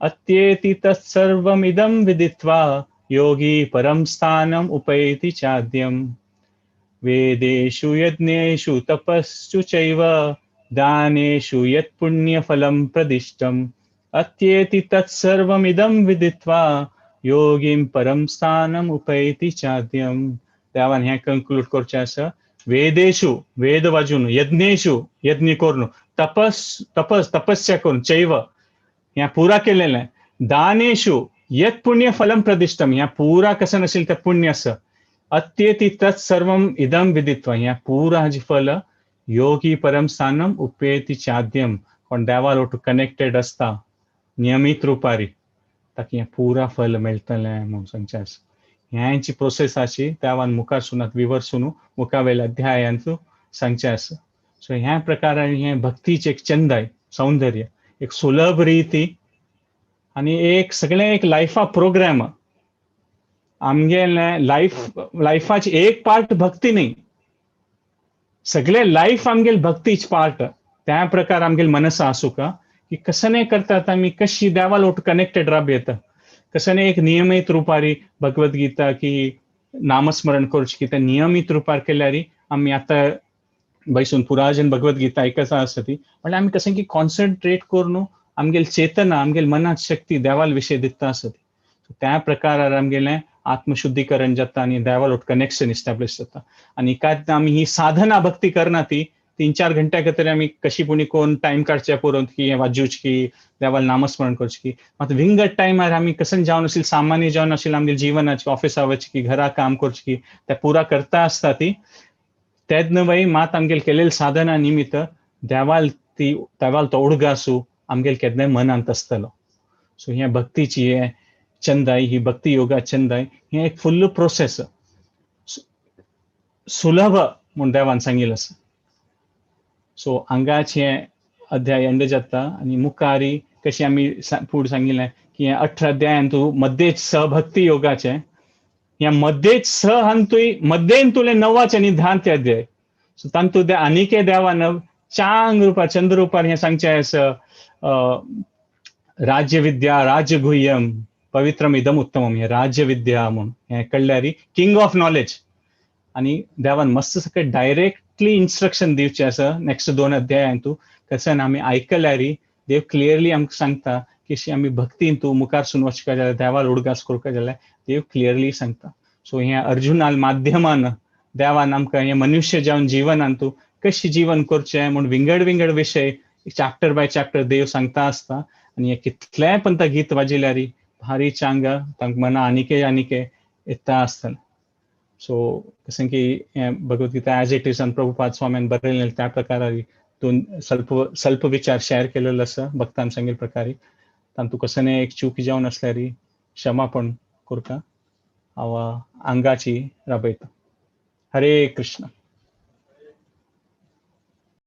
अत्येति तत्सर्वमिदं विदित्वा योगी परं स्थानम् उपैति चाद्यम्. वेदेषु यज्ञेषु तपस्सु चैव दानेषु यत् पुण्यफलं प्रदिष्टम् अत्येति तत्सर्वमिदं विदित्वा योगीं परं स्थानम् उपैति चाद्यम्. देवान हें कंक्लूड करचें आसा, वेदेषु वेद वाजून, यज्ञेषु यज्ञ करून, तपस तपस तपस्या करून, चैव ह्या पुरा केलेलें, दानेषु यत् पुण्यफलं प्रदिष्टम ह्या पुरा कसं नसेल ते पुण्य आसा, अत्येति तत्सर्वम इदम विदित्वा ह्या पुरा हाजी फल योगी परम स्थानम उपेति चाद्यम. कोण देवा लोट कनेक्टेड आसता नियमीत रुपारी ताका हें पुरा फल मेळटलें म्हूण सांगचें आसा. ह्यांची प्रोसेस आशी देवान मुखार सुनात विवर सुनू मुखावेल्या अध्यायांतू सांगचें आसा. सो ह्या प्रकारान हें भक्तीचें एक चंदाय सौंदर्य एक सुलभ रिती आनी एक सगळें एक लायफा प्रोग्राम. आमगेलें लायफ लायफाची एक पार्ट भक्ती न्ही, सगळे लायफ आमगेल भक्तीच पार्ट. त्या प्रकार आमगेल मनसा आसूका की कसने करतात आमी कशी देवा लोट कनेक्टेड राब येता, कसने एक नियमित रुपारी भगवद्गीता की नामस्मरण करचें की ते नियमित रुपार केल्यार आमी आतां बैसून पुराजन भगवद्गीता आयकता आसा ती म्हणल्यार आमी कशें की कॉन्सन्ट्रेट करून आमगेल चेतना आमगेल मनात शक्ती देवाल विशय दिता आसा ती. त्या प्रकारार आमगेलें आत्मशुद्धीकरण जाता आनी देवा लोट कनेक्शन इस्टॅब्लिश जाता. आनी काय आमी ही साधना भक्ती करना ती 3-4 घंट्या खातीर आमी कशी पुणी कोण टायम काडचे पुरो की हें वाजूच की देवाल नामस्मरण करचें की मात विंगड टायमार आमी कसन जावन आशिल्ली सामान्य जावन आशिल्ली आमगे जिवनाची ऑफिसा वचची की घरा काम करचें की ते पुरा करता आसता ती तेन्ना वय मात आमगेल केलेली साधना निमित्त देवाल ती देवाल तो उडगासू आमगेल केन्नाय मनांत आसतलो. सो हें भक्तीची हें चंदाय ही भक्ती योगा चंदाय हें एक फुल्ल प्रोसेस सुलभ म्हूण देवान सांगिल्लें आसा. सो हांगाच हें अध्याय एंड जाता आनी मुखारी कशें आमी फुडें सांगिल्लें की हें 18 अध्यायांतू मध्येच सहभक्ती योगाचें ह्या मध्येच स हांतूय मध्येंतुले 9 आनी 10 अध्याय. सो तांतू आनीके देवान चांग रुपार चंद्र रुपार हें सांगचें आसा राज्यविद्या राज्यगुह्यम पवित्रम इदम उत्तमम हें राज्यविद्या म्हूण हें कळ्ळ्यार किंग ऑफ नॉलेज. आनी देवान मस्त सगळें डायरेक्टली इन्स्ट्रक्शन दिवचें आसा नेक्स्ट 2 अध्यायांतू कसन आमी आयकल्यार देव क्लियरली आमकां सांगता की अशी आमी भक्तीन तूं मुखार सून वचका जाल्यार देवाल उडगास करका जाल्यार देव क्लियरली सांगता. सो हें अर्जुनाल माध्यमान देवान आमकां हें मनुष्य जावन जिवनान तूं कशें जीवन करचें म्हूण विंगड विंगड विशय चॅप्टर बाय चॅप्टर देव सांगता आसता. आनी हें कितलेंय पण ता गीत वाजयल्यार भारी चांग तांकां मना आनिके आनिके येता आसतलें. सो कशें की हें भगवद्गीता एज it is आनी प्रभुपाद स्वाम्यान बरयलें त्या प्रकारार दोन स्वल्प विचार शेअर केलेलो आसा भक्तान सांगिल्ले प्रकारे. तांतू कसने एक चूक जावन आसल्यार क्षमापण करता. हांव आंगाची राबयता. हरे कृष्ण.